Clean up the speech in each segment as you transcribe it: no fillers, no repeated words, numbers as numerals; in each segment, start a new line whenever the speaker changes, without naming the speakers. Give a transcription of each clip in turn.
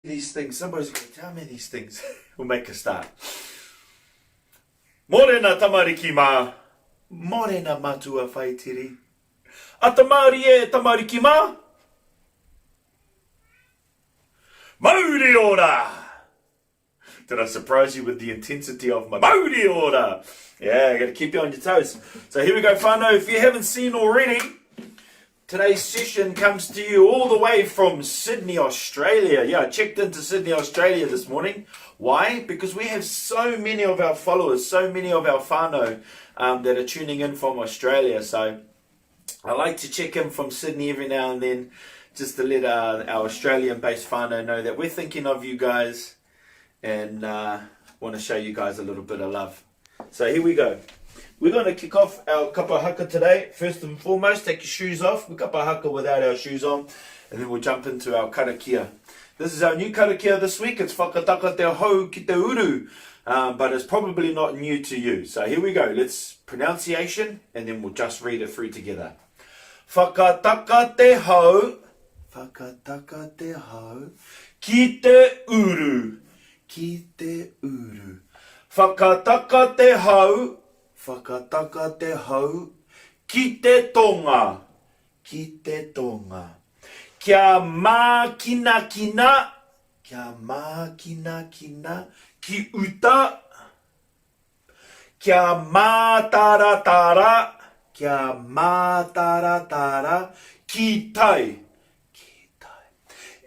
These things, somebody's got to tell me these things. We'll make a start. Morena tamariki mā. Morena matua whaitiri. Ata Māori e tamariki mā. Mauri ora! Did I surprise you with the intensity of my mauri ora? Yeah, I gotta keep you on your toes. So here we go, whānau. If you haven't seen already, today's session comes to you all the way from Sydney, Australia. Yeah, I checked into Sydney, Australia this morning. Why? Because we have so many of our followers, so many of our whānau um, that are tuning in from Australia. So I like to check in from Sydney every now and then just to let uh, our Australian-based whānau know that we're thinking of you guys and uh, want to show you guys a little bit of love. So here we go. We're going to kick off our kapahaka today. First and foremost, take your shoes off. We kapahaka without our shoes on, and then we'll jump into our karakia. This is our new karakia this week. It's whakataka te hau ki te uru, um, but it's probably not new to you. So here we go. Let's pronunciation, and then we'll just read it through together. Whakataka te hau, whakataka te hau, ki te uru, ki te uru. Whakataka te hau, whakataka te hau, ki te tonga, ki te tonga. Kia mākinakina, kia mākinakina, ki uta, Kia mātaratara, kia mātaratara, ki tai, ki tai.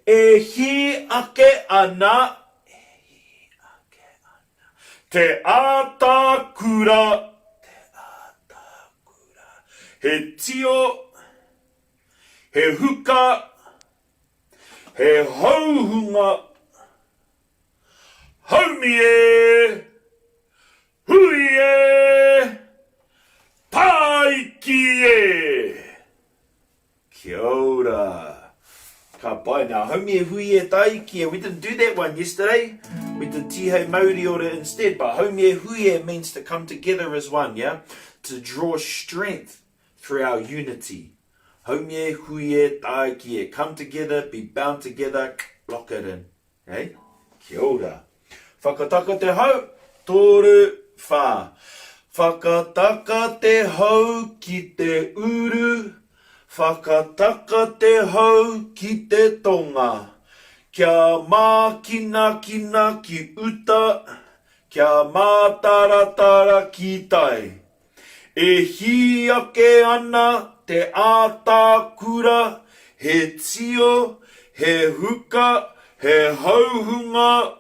E hī ake ana, e hī ake ana, te ātākura, te ātākura. He tio, he huka, he hauhunga, Haumi e! Hui e! Tāiki e! Kia ora. Ka pai. Now, haumi e hui e tāiki e, we didn't do that one yesterday. We did tihei mauri ora instead, but haumi e hui e means to come together as one, yeah? To draw strength through our unity. Haumi e hui e tāiki e, come together, be bound together, lock it in. Hey? Kia ora. Whakataka te hau, toru, wha. Whakataka te hau ki te uru, whakataka te hau ki te tonga. Kia mākinakina ki uta, kia mātaratara ki tai. E hī ake ana te ātākura, he tio, he huka, he hauhunga,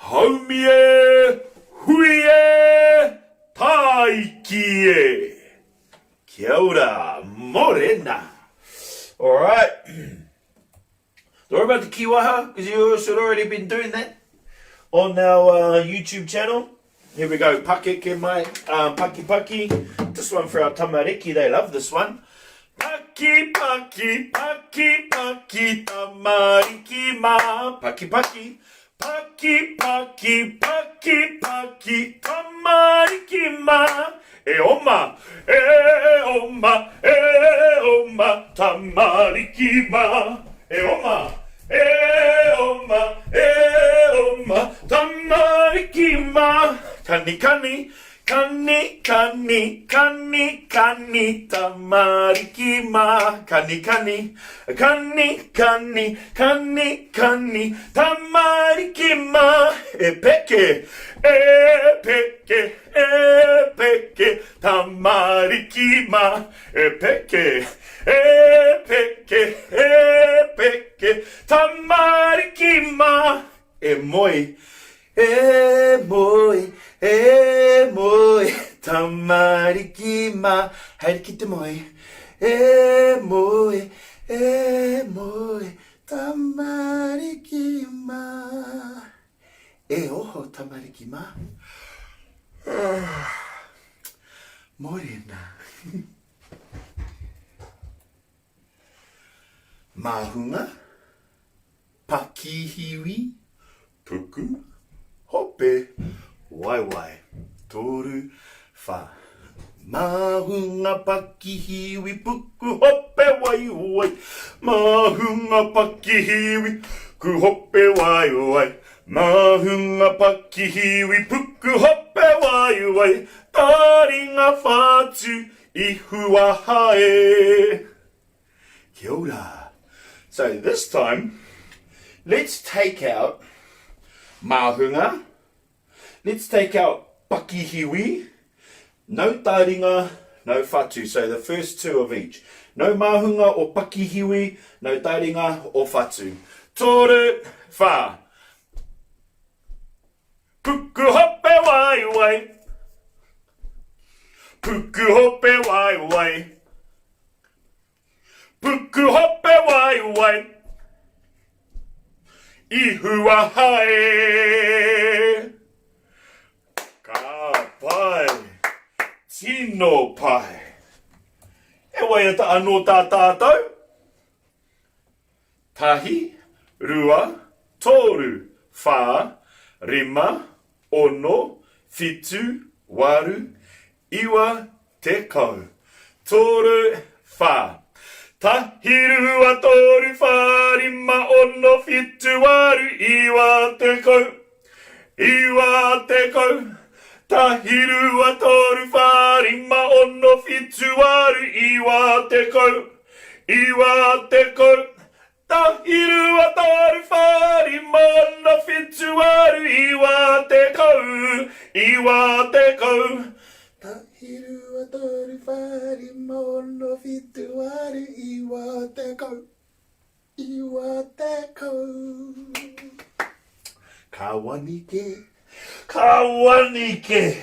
haumi e, hui e, tāiki e! Kia ora, morena! Alright. Don't worry about the kiwaha, because you should already been doing that on our uh, YouTube channel. Here we go, pakeke mai, um, paki paki. This one for our tamariki, they love this one. Paki paki, paki paki, tamariki ma, paki paki. Paki paki, paki paki, tamariki ma. E oma, e oma, e oma, tamariki ma. E oma, e oma, e oma, tamariki ma. Kani kani, Kani, kani, kani, kani, tamariki mā. Kani, kani, kani, kani, kani, kani, tamariki mā. E peke, e peke, e peke, tamariki mā. E peke, e peke, e peke, tamariki mā. E moe, E moe, e moe, tamariki mā, haere ki te moe. E moe, e moe, tamariki mā. E oho, tamariki mā. Morena. Māhunga, pakihiwi, puku, hope, waewae, toru, wha. Māhunga, pakihiwi, puku, hope, waewae. Māhunga, pakihiwi, Pukuhope waewae, Māhunga pakihiwi Pukuhope waewae, Taringa whatu ihu aha e. Kia ora. So this time, let's take out Māhunga, let's take out pakihiwi, no taringa, no whatu. So the first two of each. No māhunga o pakihiwi, no taringa o whatu. Toru, whā. Pukuhope waewae. Pukuhope waewae. Pukuhope waewae. Ihu aha e. Ka pai. Tino pai. He waiata anō tā tātou? Tahi, rua, toru, whā, rima, ono, whitu, waru, iwa, tekau. Toru, whā. Tahi, rua, toru, whā, rima, ono, whitu, waru, iwa, tekau. 90. Tahi, rua, toru, whā, rima, ono, whitu, waru, 90. 90. Tahi, rua, toru, whā, rima, ono, whitu, waru, 90. 90.
Tahi, rua, toru, whā, rima, ono, whitu, waru, 90. 90.
Ka wani ke. Ka wani ke.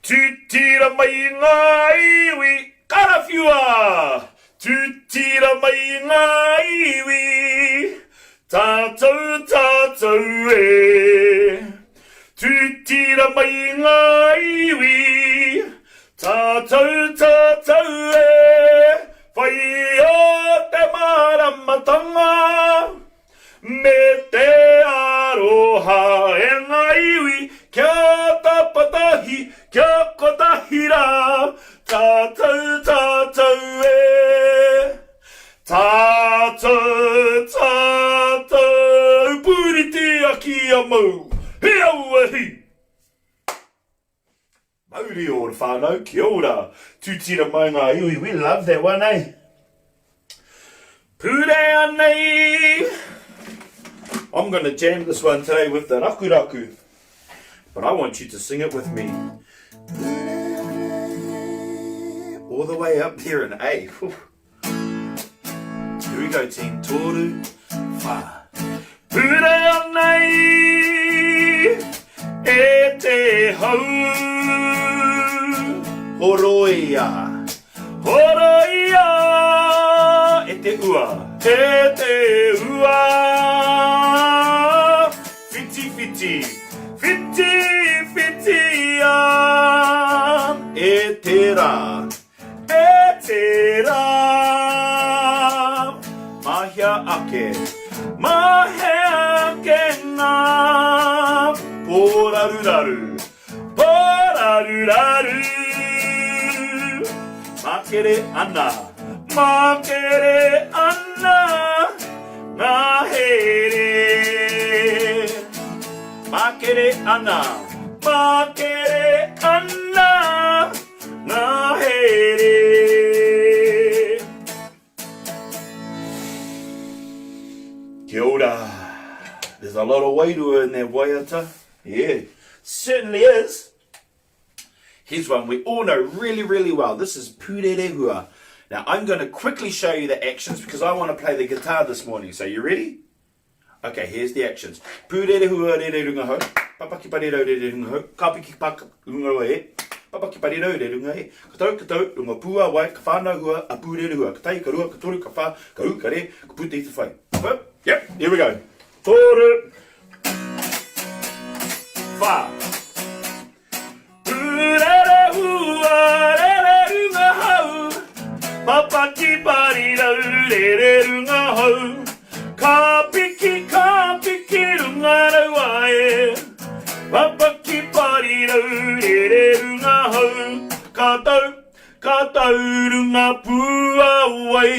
Tutira mai ngā iwi, karawhiua! Tutira mai ngā iwi, tātou, tātou e. Tutira mai ngā iwi, Tātou, tātou e, whai o te māramatanga me te aroha e ngā iwi kia tapatahi, kia kotahi rā, tātou, tātou e. Tātou, tātou, puritia kia mau, he aua hi! Mauri ora whānau, kia ora. Tūtira mai ngā iwi, we love that one eh. Purea nei! I'm gonna jam this one today with the rakuraku. But I want you to sing it with me. Purea nei! All the way up there in A. Here we go team, toru, wha. Purea nei e te hau. Horoia. Horoia e te ua. E te ua. Whiti whiti. Whiti whiti a. E te rā. E te rā, mahea ake, mahea ake ngā pōraruraru, pōraruraru. Makere ana, makere ana ngā here. Makere ana, makere ana. Ngahere. Kia ora. There's a lot of wairua in that waiata. Yeah, certainly is. Here's one we all know really, really well. This is Purerehua. Now, I'm going to quickly show you the actions because I want to play the guitar this morning. So, you ready? Okay, here's the actions. Pūrerehua rere runga hau, papaki parirau rere runga hau, ka piki pa runga roa e, papaki parirau rere runga e, ka tau, ka tau, runga pūāwai, ka whānau hua, a pūrerehua, ka tahi, ka rua, ka toru, ka whā, ka ū, ka re, ka puta i te whai. Yep, here we go. Toru, whā. Pūrerehua rere runga hau, Papaki parirau rere runga hau, Ka piki, ka piki runga raua e, Papaki parirau rere runga hau, Ka tau, ka tau runga pūāwai,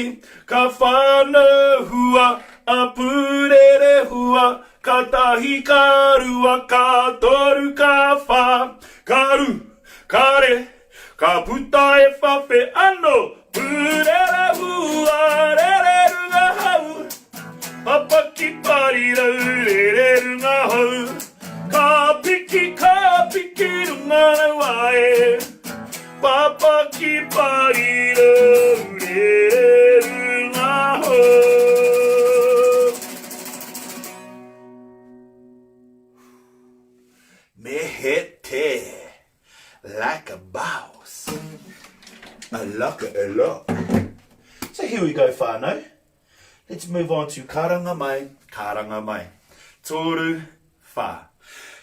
Ka whānau hua. a Pūrerehua, ka tahi, ka rua, ka toru, ka whā, ka ru, ka re, ka puta e whawhe ano, Pūrerehua, rere runga hau, papaki parirau, rere runga hau, ka piki, ka piki runga rawa e. Papaki parirau, rere runga hau. Me he te. Like a boss. I like it a lot. So here we go whānau. Let's move on to karanga mai, karanga mai. Toru, whā.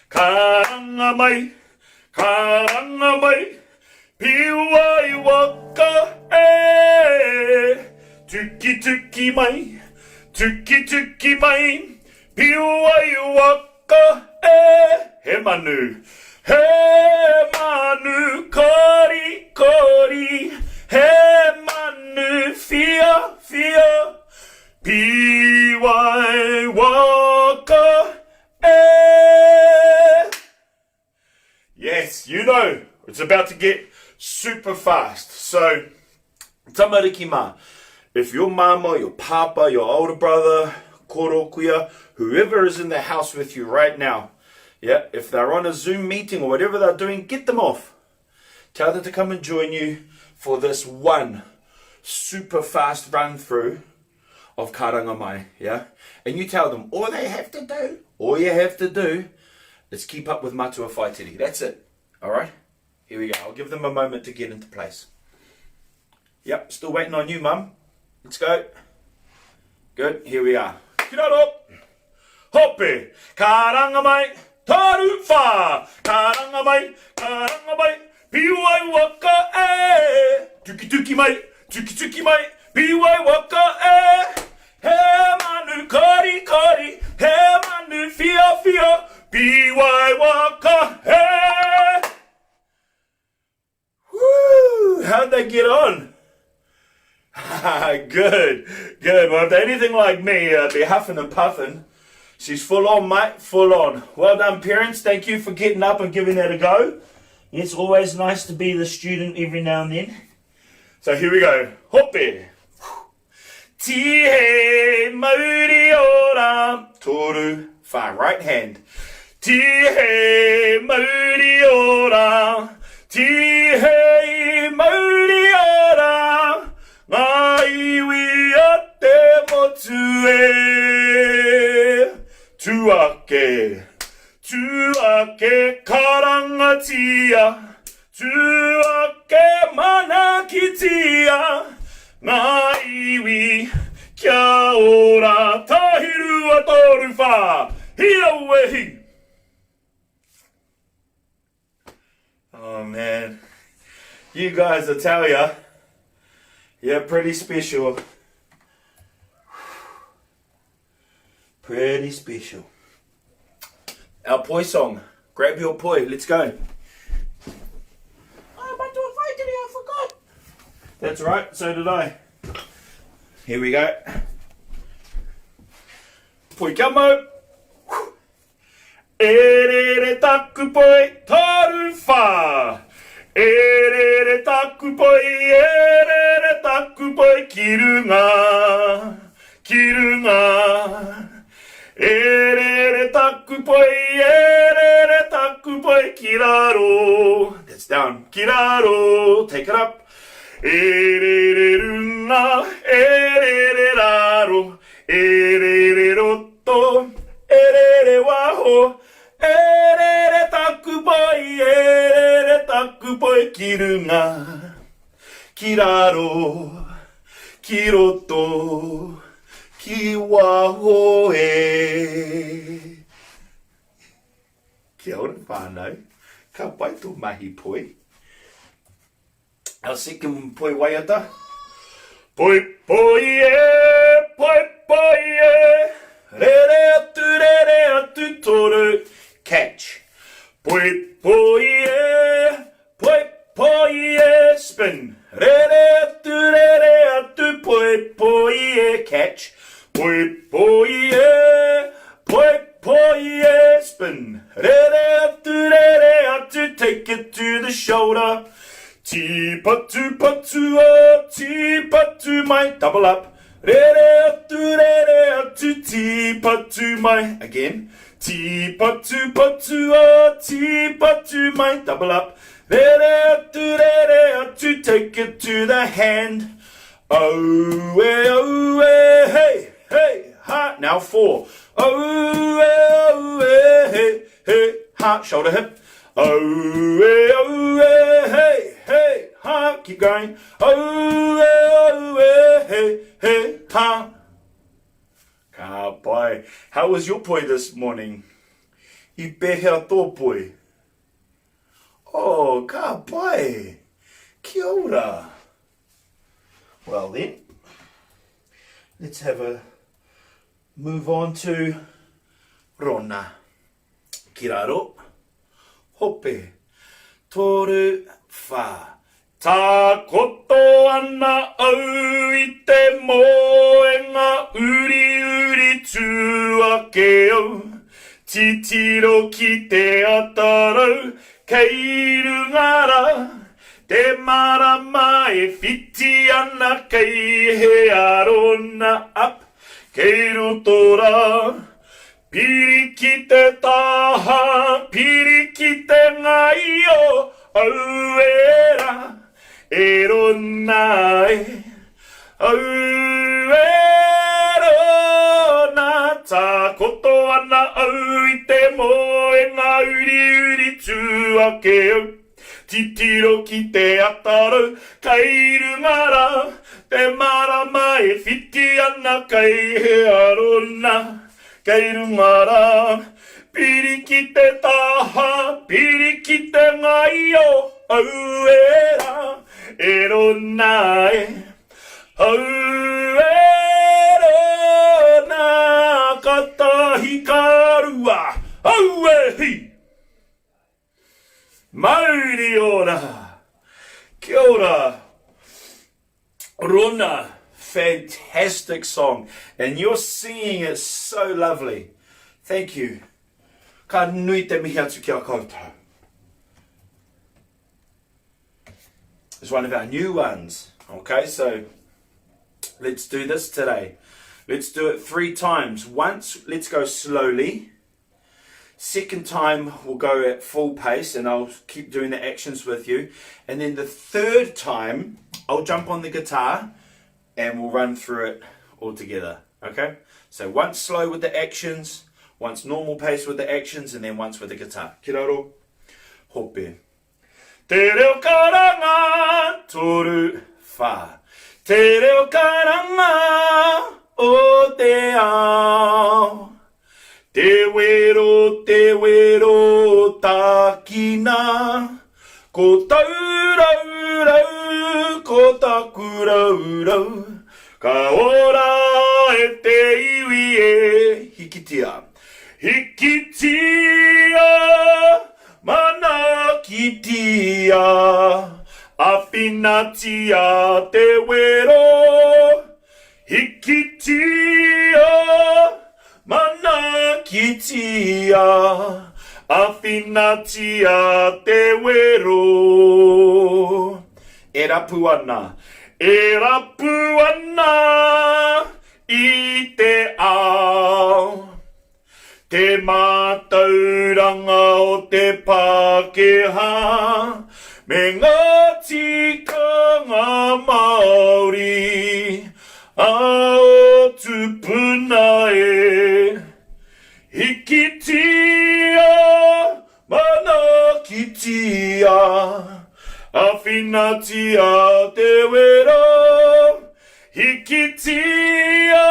Karanga mai, karanga mai, piua i waka e. Tuki tuki mai, tuki tuki mai, piua i waka e. He manu, he manu kori kori, he manu whio whio, piwai waka e. Yes, you know, it's about to get super fast. So, tamariki mā, if your mama, your papa, your older brother, koro kuia, whoever is in the house with you right now, yeah, if they're on a Zoom meeting or whatever they're doing, get them off. Tell them to come and join you for this one super fast run through of Karanga Mai, yeah? And you tell them all they have to do, all you have to do is keep up with Matua Whaitiri. That's it, all right? Here we go. I'll give them a moment to get into place. Yep, still waiting on you, Mum. Let's go. Good, here we are. Kia ora! Hope! Karanga mai, taru whā! Karanga mai, karanga mai, piwai waka e! Tukituki mai, tukituki mai, piwai waka e! He manu korikori, he manu whiowhio, piwai waka e! Woo! How'd they get on? good, good. Well, if they're anything like me, uh, be huffing and puffing. She's full on, mate, full on. Well done, parents. Thank you for getting up and giving that a go. It's always nice to be the student every now and then. So here we go. Hope. Tihei mauri ora. Toru, wha, right hand. Tihei mauri ora. Tihei mauri ora. Ngā iwi a te motu e. Tu ake, tu ake karangatia. Tū ake manaakitia ngā iwi kia ora tahi rua toru whā hi aue hi. Oh man, you guys I tell ya, you're pretty special. Pretty special. Our poi song. Grab your poi. Let's go. Oh, I'm to a fight today. I forgot. That's right. So did I. Here we go. Poi kia mau. E rere taku poi taru whā. E rere taku poi, e rere taku poi ki runga, ki runga. E rere taku poi, e rere taku poi ki raro. That's down. Ki raro. Take it up. E rere runga, e rere raro, e rere roto, e rere waho, e rere taku poi, e rere taku poi ki runga, ki raro, ki roto, ki waho e. Kia ora whānau, ka pai tō mahi poi. Our second poi waiata. Poi poi e, poi poi e, rere atu, rere atu toru, catch. Poi poi e, poi poi e, spin. Rere atu, rere atu, poi poi e, catch. Poi poi. Tīpatupatua, tīpatu mai, double up. Rere atu, rere atu, tīpatu mai. Again. Tīpatupatua, tīpatu mai, double up. Rere atu, rere atu, take it to the hand. Aue, aue, hey, hey, ha. Now four. Aue, aue, hey, hey, ha. Shoulder hip. Aue, aue, hey, hey, ha. Keep going. Aue, aue, hey, hey, ha. Ka pai. How was your poi this morning? I pēhea tō poi? Oh, ka pai. Kia ora. Well then, let's have a move on to Rona. Ki raro, hope, toru, wha. Takoto ana au i te moenga uriuri tū ake au. Titiro ki te atarau kei runga rā. Te marama e whiti ana kei hea rona up kei roto rā. Piri ki te taha, piri ki te ngaio, aue ra, e rona e. Aue rona, takoto ana au i te moenga uriuri tū ake au. Titiro ki te atarau, kei runga rā, te marama e whiti ana kei hea rona, kei runga rā. Piri ki te taha, piri ki te ngaio, aue rā, e rona e. Aue rona, ka tahi ka rua, aue hi! Mauri ora! Kia ora! Rona, fantastic song and you're singing it so lovely. Thank you. Ka nui te mihi atu ki a koutou. It's one of our new ones. Okay, so let's do this today. Let's do it three times. Once, let's go slowly. Second time, we'll go at full pace and I'll keep doing the actions with you. And then the third time, I'll jump on the guitar and we'll run through it all together. Okay? So once slow with the actions, once normal pace with the actions, and then once with the guitar. Ki raro, hope. Te reo karanga, toru, wha. Te reo karanga o te ao. Te wero, te wero, tākina. Ko tau rau rau, ko taku rau rau. Ka ora e te iwi e. Hikitia. Hikitia! Manaakitia, awhinatia te wero. Hikitia, manaakitia, awhinatia te wero. E rapu ana, e rapu ana i te ao. Te mātauranga o te Pākehā me ngā tikanga Māori a ō tūpuna e. Hikitia, manaakitia, āwhinatia te wero. Hikitia,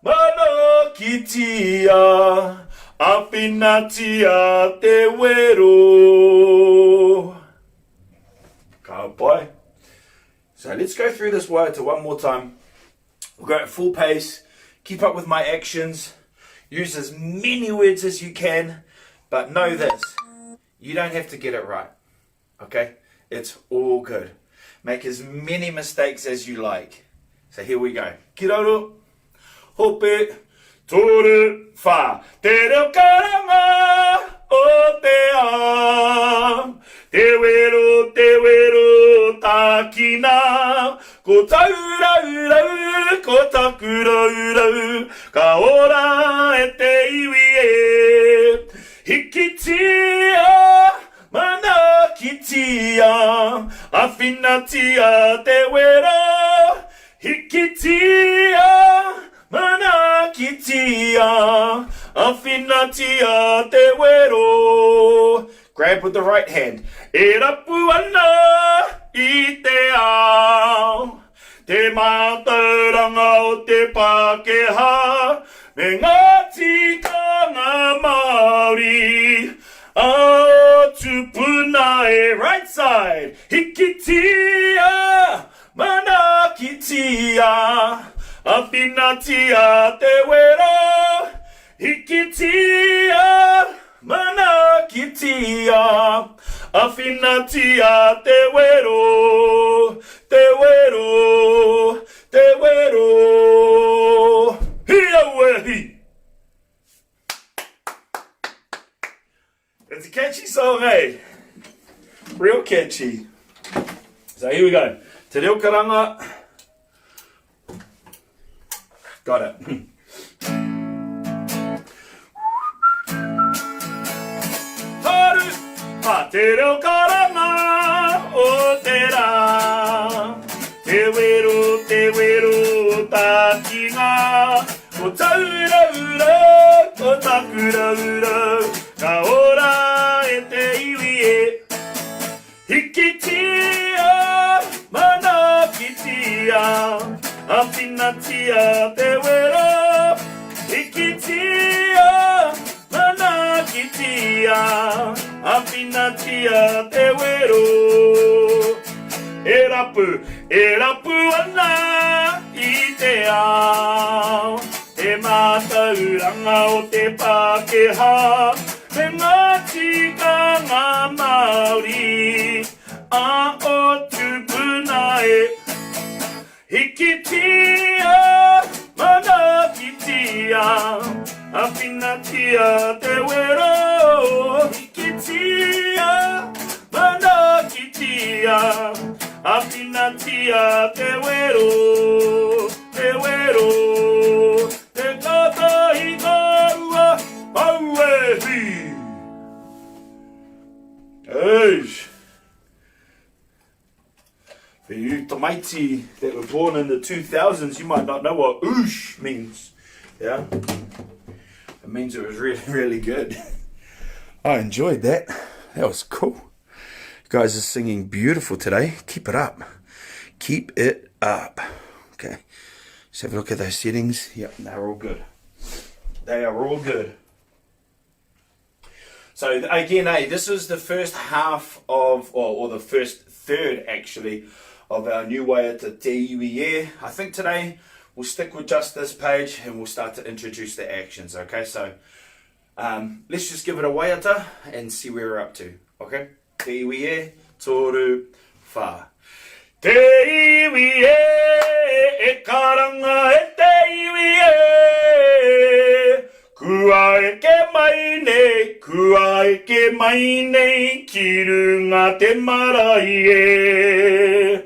Manaakitia, awhinatia te wero. Ka pai. So let's go through this waiata one more time. We'll go at full pace, keep up with my actions, use as many words as you can, but know this, you don't have to get it right. Okay? It's all good. Make as many mistakes as you like. So here we go. Ki raro, hope, toru, wha. Te reo karanga! o te ao. Te wero, te wero, tākina, ko tauraurau, ko takuraurau, ka ora e te iwi e. Hikitia, Manaakitia, awhinatia te wera, Hikitia, manaakitia, awhinatia te wero. Grab with the right hand. E rapu ana i te ao. Te mātauranga o te Pākehā me ngā tikanga Māori a ō tūpuna e Right side, Hikitia, manaakitia, āwhinatia te wero, Hikitia, Manaakitia, awhinatia te wero, te wero, te wero. Hi aue hi! It's a catchy song, eh? Real catchy. So here we go. Te reo karanga. Got it. Haru, ha te reo karanga o te rā. Te wero, te wero, tākinga. Ko tauraurau, ko takuraurau. Ka ora e te iwi e. Hikitia, manaakitia, awhinatia te wero. Hikitia, manaakitia, awhinatia te wero. E rapu, e rapu ana i te ao, te mātauranga o te Pākehā. Me ngā tikanga Māori a o tūpuna e. Hikitia, manaakitia, awhinatia te wero. Hikitia, manaakitia, awhinatia te wero, te wero. Te kātahi ka ua, aue hi! Eish! For you tamaiti that were born in the 2000s, you might not know what oosh means. Yeah? It means it was really, really good. I enjoyed that. That was cool. You guys are singing beautiful today. Keep it up. Keep it up. Okay. Let's have a look at those settings. Yep, they're all good. They are all good. So again, hey, this is the first half of, or, or the first third actually, of our new waiata Te Iwi E. I think today we'll stick with just this page and we'll start to introduce the actions, okay? So um, let's just give it a waiata and see where we're up to, okay? Te iwi e, toru, wha. Te iwi e, e karanga e te iwi e, Kua eke mai nei, kua eke mai nei ki runga te marae e.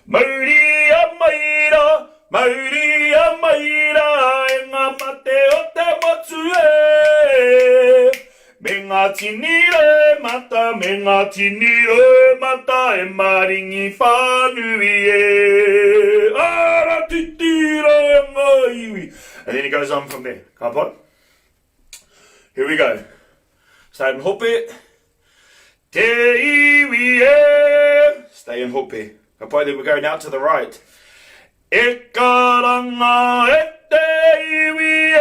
Mauria mai ra, mauria mai ra e nga mate o te motu e. Me ngā tini roimata, me ngā tini roimata e maringi whānui e. Ara titiro e ngā iwi. And then it goes on from there. Ka pai? Here we go. Start in hope. Te iwi e. Stay in hope. Ka pai, then we're going out to the right. E karanga e te iwi e.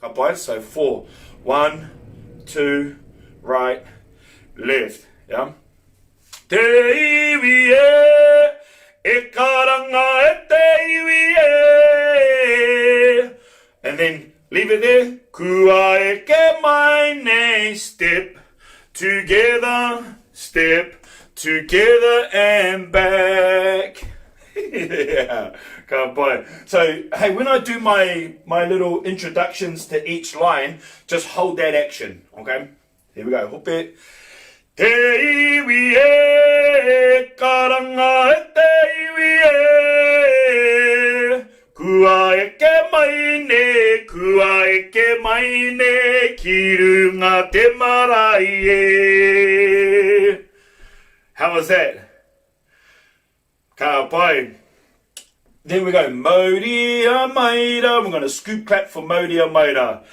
Ka pai, so 4. 1, 2, right, left. Yeah? Te iwi e, e karanga e te iwi e. And then leave it there. Kua eke mai nei step together, step together and back. Yeah, ka pai. So, hey, when I do my, my little introductions to each line, just hold that action, okay? Here we go, hope. Te iwi e, karanga e te iwi e, Kua eke mai nei, kua eke mai nei, ki runga te marae e. How was that? Ka pai. Then we go, Mauria maira. We're going to scoop clap for Mauria maira.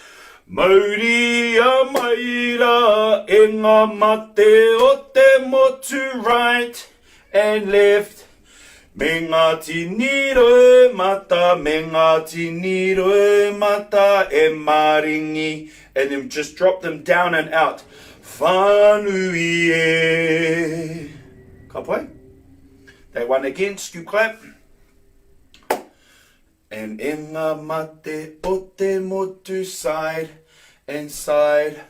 Mauria maira e ngā mate o te motu right and left. Me ngā tini roimata, me ngā tini roimata e maringi. And then just drop them down and out. Whānui e. Ka pai? That one again, scoop clap. And e ngā mate o te motu side and side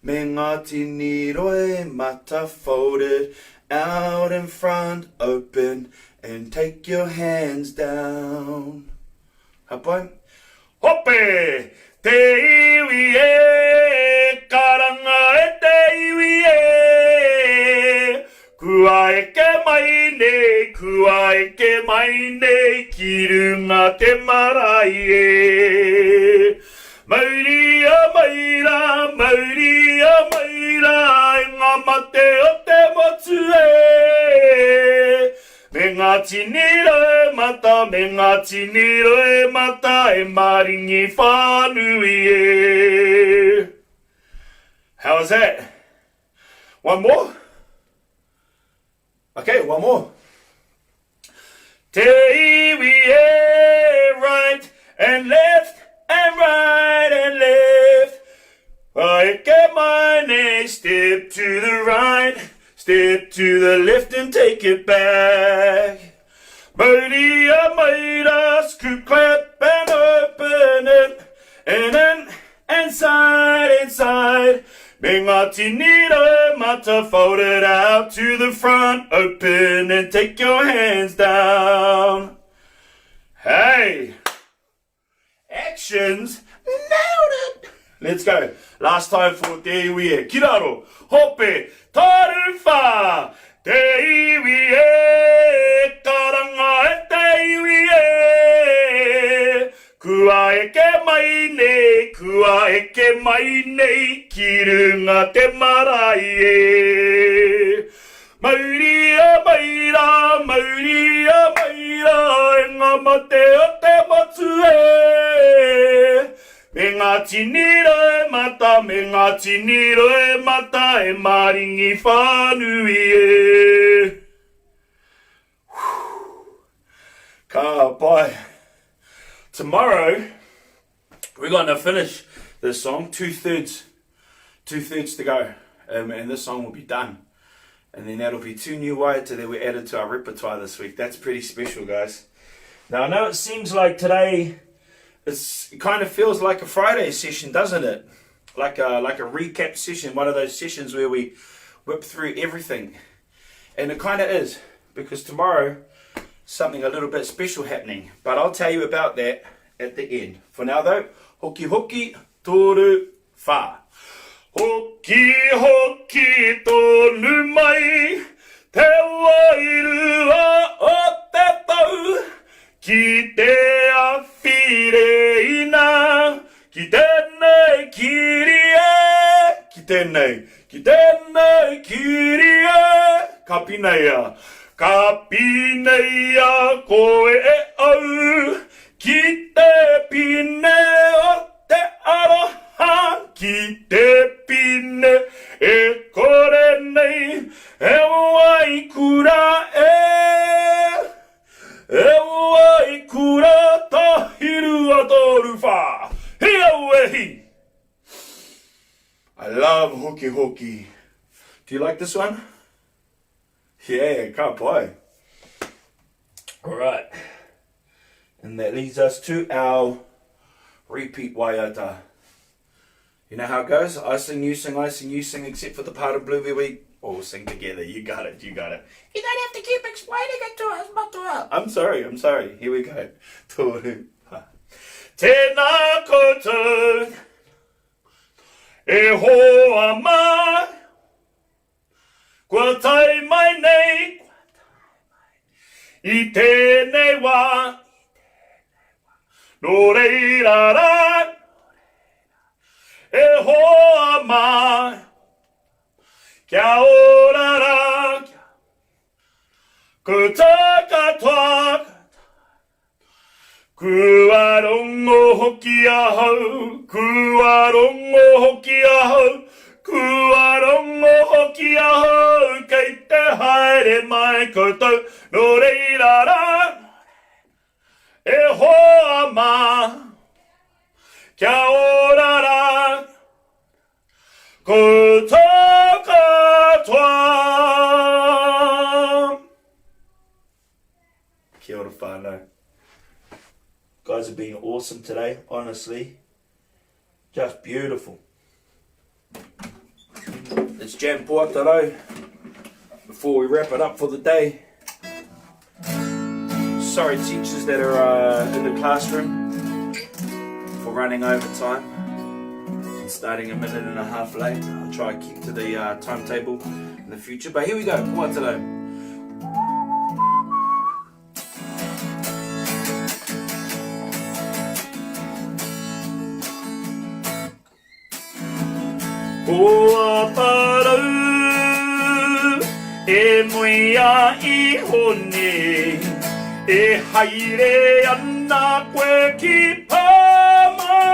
Me ngā tini roimata folded out in front open and take your hands down. Ka pai? Hope! Te iwi e, karanga e te iwi e, Kua eke mai nei, kua eke mai nei ki runga te marae e. Mauria mai rā, mauria mai rā e ngā mate o te motu e. Me ngā tini roimata, me ngā tini roimata e maringi whānui e. How is that? One more? Okay, one more. Te iwi e, right and left and right and left. Eke mai nei, step to the right, step to the left and take it back. Mauria mai rā, scoop, clap and open it, and in and side and side. Me ngā tini roimata, fold it out to the front, open and take your hands down. Hey! Actions, nailed it! Let's go. Last time for Te Iwi E. Ki raro, hope, taruwha! Te iwi e, karanga e te iwi e, Kua eke mai nei, kua eke mai nei, ki runga te marae e. Mauria mai rā, mauria mai rā, e ngā mate o te motu e. Me ngā tini roimata, me ngā tini roimata e maringi whānui e. Ka pai. Tomorrow, we're going to finish this song, two-thirds, two-thirds to go, um, and this song will be done. And then that'll be two new waiata that we added to our repertoire this week. That's pretty special, guys. Now, I know it seems like today, it's, it kind of feels like a Friday session, doesn't it? Like a, like a recap session, one of those sessions where we whip through everything. And it kind of is, because tomorrow, something a little bit special happening. But I'll tell you about that at the end. For now though, hoki hoki, toru, wha. Hoki hoki tonu mai, te wairua o te tau, ki te awhi reina, ki tēnei kiri e, ki tēnei, ki tēnei kiri e, ka pineia, ka pineia koe e au, ki te pine o te aroha, ki te pine e kore nei e waikura e. E waikura tahi rua toru wha, hi au e hi! I love hoki hoki. Do you like this one? Yeah, ka pai. All right. And that leads us to our repeat waiata. You know how it goes? I sing, you sing, I sing, you sing, except for the part of blue where we... All sing together. You got it, you got it. You don't have to keep explaining it to us, Matua. I'm sorry, I'm sorry. Here we go. Toru, wha. Tēnā koutou, e hoa mā, kua tae mai nei, i tēnei wā, nō reira rā, e hoa mā, kia ora rā, koutou katoa, Kua rongo hoki ahau, kua rongo hoki ahau, kua rongo hoki ahau, kei te haere mai koutou, nō reira rā, e hoa mā, kia ora rā, koutou katoa. Kia ora whānau. Guys have been awesome today, honestly. Just beautiful. Let's jam Puatarau before we wrap it up for the day. Sorry teachers that are uh, in the classroom for running over time and starting a minute and a half late. I'll try to keep to the uh, timetable in the future. But here we go, Puatarau. Ko Aparau e muia iho nei, e haere ana koe ki Pāmamao,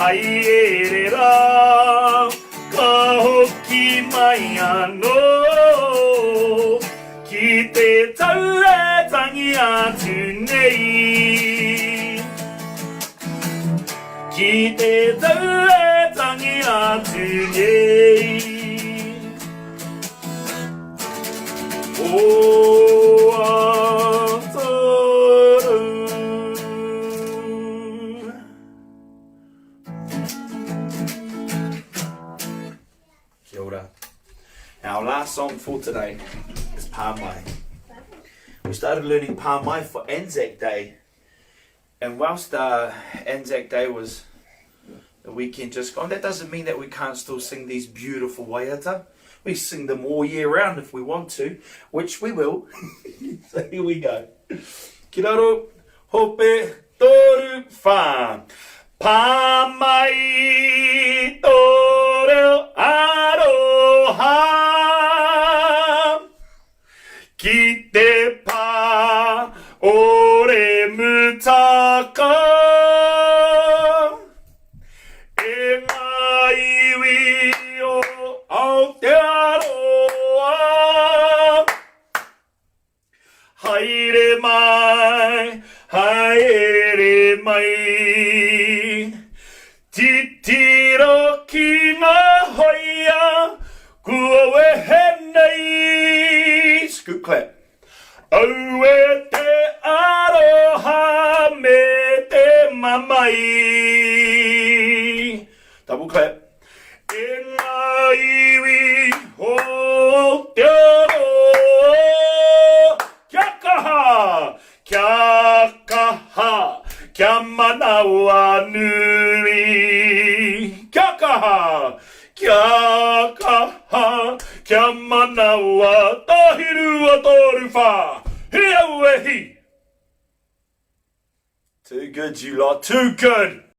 haere rā. Ka hoki mai anō ki te tau e tangi atu nei. Ki te tau e tangi atu nei. O Atarau. Kia ora. Our last song for today is Pā Mai. We started learning Pā Mai for Anzac Day. And whilst uh, Anzac Day was the weekend just gone, that doesn't mean that we can't still sing these beautiful waiata. We sing them all year round if we want to, which we will. so here we go. Ki raro, hope, toru, whā. Pā mai tō reo aroha Ki te pā o Remutaka E ngā iwi o Aotearoa Haere mai, haere mai. Titiro ki ngā hoia kua wehe nei. Scoop clap. Aue te aroha me te mamae. Double clap. E ngā iwi o Aotearoa, kia kaha, kia kaha, kia manawanui. Kia kaha, kia kaha, kia manawa, tahi rua toru whā, hi aue hi! Too good you lot, too good!